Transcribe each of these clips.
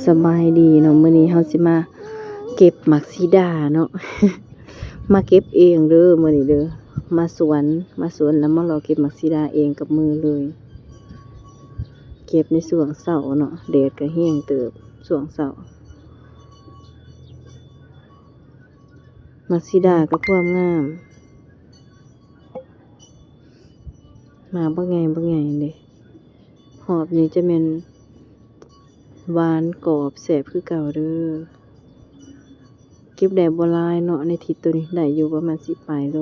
ສະບາຍດີເນາະ, ມື້ນີ້ເຮົາຊິມາເກັບໝາກສີດາເນາະ. ມາເກັບເອງເດີມື້ນີ້ເດີ, ມາສວນ, ມາສວນແລ້ວມາເລາະເກັບໝາກສີດາເອງກັບມືເລີຍ. ເກັບໃນຊ່ວງເຊົ້າເນາະ, ແດດກໍແຮງເຕີບຊ່ວງເຊົ້າ. ໝາກສີດາກັບຄວາມງາມ. ໝາກບັກໃຫຍ່ບັກໃຫຍ່ເດ້. ຮອບນີ້ຈະແມ່ນຫວານກອບແຊບຄືເກົ່າເດີ. ເກັບໄດ້ບໍ່ຫຼາຍເນາະ, ໃນທິດໂຕນີ້ໄດ້ຢູ່ປະມານສິບປາຍໂລ.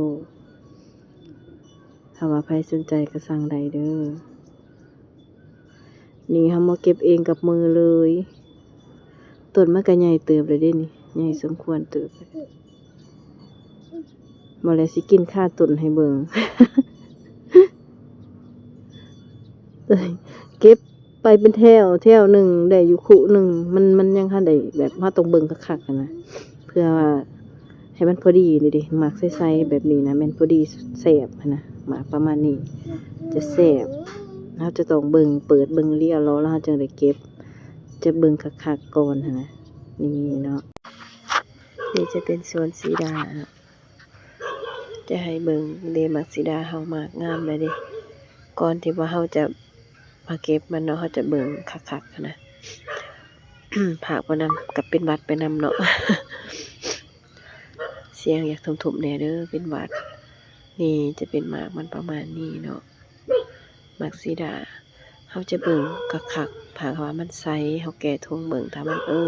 ຖ້າວ່າໃຜສົນໃຈກໍສັ່ງໄດ້ເດີ. ນີ້ເຮົາມາເກັບເອງກັບມືເລີຍ. ຕົ້ນມັນກໍໃຫຍ່ເຕີບແລ້ວເດ້ນີ້, ໃຫຍ່ສົມຄວນເຕີບ. ບໍ່ແລ້ວຊິກິນຄາຕົ້ນໃຫ້ເບິ່ງ. ເກັບໄປເປັນແຖວ, ແຖວໜຶ່ງໄດ້ຢູ່ຄຸໜຶ່ງ, ມັນ, ມັນຍັງທັນໄດ້ແບບ ເຮົາຕ້ອງເບິ່ງຄັກໆຫັ້ນນະ, ເພື່ອວ່າ ໃຫ້ມັນພໍດີນີ້ເດ້. ໝາກໃສໆແບບນີ້ນະ ແມ່ນພໍດີແຊບຫັ້ນນະ, ໝາກປະມານນີ້ຈະແຊບ. ເຮົາຈະຕ້ອງເບິ່ງ, ເປີດເບິ່ງລຽວເລາະ ແລ້ວເຮົາຈຶ່ງໄດ້ເກັບ, ຈະເບິ່ງຄັກໆກ່ອນຫັ້ນນະ. ນີ້ເນາະ, ນີ້ຈະເປັນສວນສີດາເນາະ, ຈະໃຫ້ເບິ່ງເດ້. ໝາກສີດາເຮົາໝາກງາມແລ້ວເດ້. ກ່ອນທີ່ວ່າເຮົາຈະມາເກັບມັນເນາະ, ເຮົາຈະເບິ່ງຄັກໆຫັ້ນນະ. ພາກໄປນຳ ກັບເປັນຫວັດໄປນຳເນາະ. ສຽງຢາກທຸ້ມໆແດ່ເດີ ເປັນຫວັດ. ນີ້ຈະເປັນໝາກມັນປະມານນີ້ເນາະ, ໝາກສີດາ. ເຮົາຈະເບິ່ງຄັກໆ ຖ້າວ່າມັນໃສ ເຮົາແກະຖົງເບິ່ງ, ຖ້າມັນ ເອີ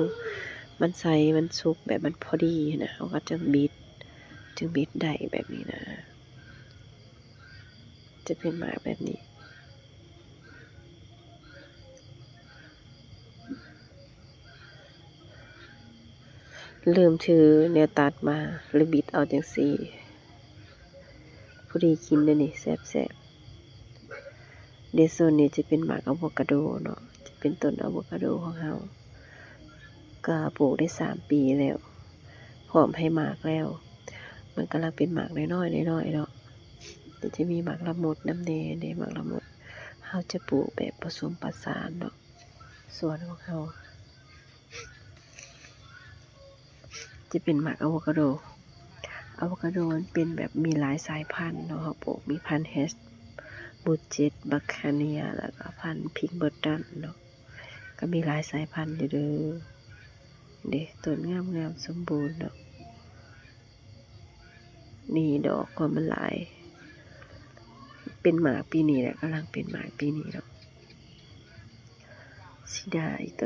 ມັນໃສ ມັນສຸກແບບມັນພໍດີຫັ້ນນະ ເຮົາກໍຈຶ່ງບິດ, ຈຶ່ງບິດໄດ້ແບບນີ້ນະ. ຈະເປັນໝາກແບບນີ້. ລືມຖືແນວຕັດມາ ຫຼືບິດເອົາຈັ່ງຊີ້ ພໍດີກິນເດ້ນີ້ ແຊບໆ. ເດ ໂຊນນີ້ຈະເປັນໝາກອາໂວກາໂດເນາະ, ຈະເປັນຕົ້ນອາໂວກາໂດຂອງເຮົາ, ກະປູກໄດ້ສາມປີແລ້ວ, ພ້ອມໃຫ້ໝາກແລ້ວ. ມັນກຳລັງເປັນໝາກນ້ອຍໆ ນ້ອຍໆເນາະ. ດຽວຈະມີໝາກລະມຸດນຳແດ່ເດ້, ໝາກລະມຸດ ເຮົາຈະປູກແບບປະສົມປະສານເນາະ. ສວນຂອງເຮົາຈະເປັນໝາກອາໂວກາໂດ. ອາໂວກາໂດມັນເປັນແບບມີຫຼາຍສາຍພັນເນາະ, ເຮົາປູກມີພັນແຮສບູເຈັດ ບັກຄາເນຍ ແລ້ວກໍພັນພິງເບີຕັນເນາະ, ກໍມີຫຼາຍສາຍພັນຢູ່ເດີ. ເດ້ ຕົ້ນງາມໆ ສົມບູນເນາະ. ນີ້ດອກກໍມັນຫຼາຍ, ເປັນໝາກປີນີ້ແຫຼະ, ກຳລັງເປັນໝາກປີນີ້ເນາະ. ສີດາອີກ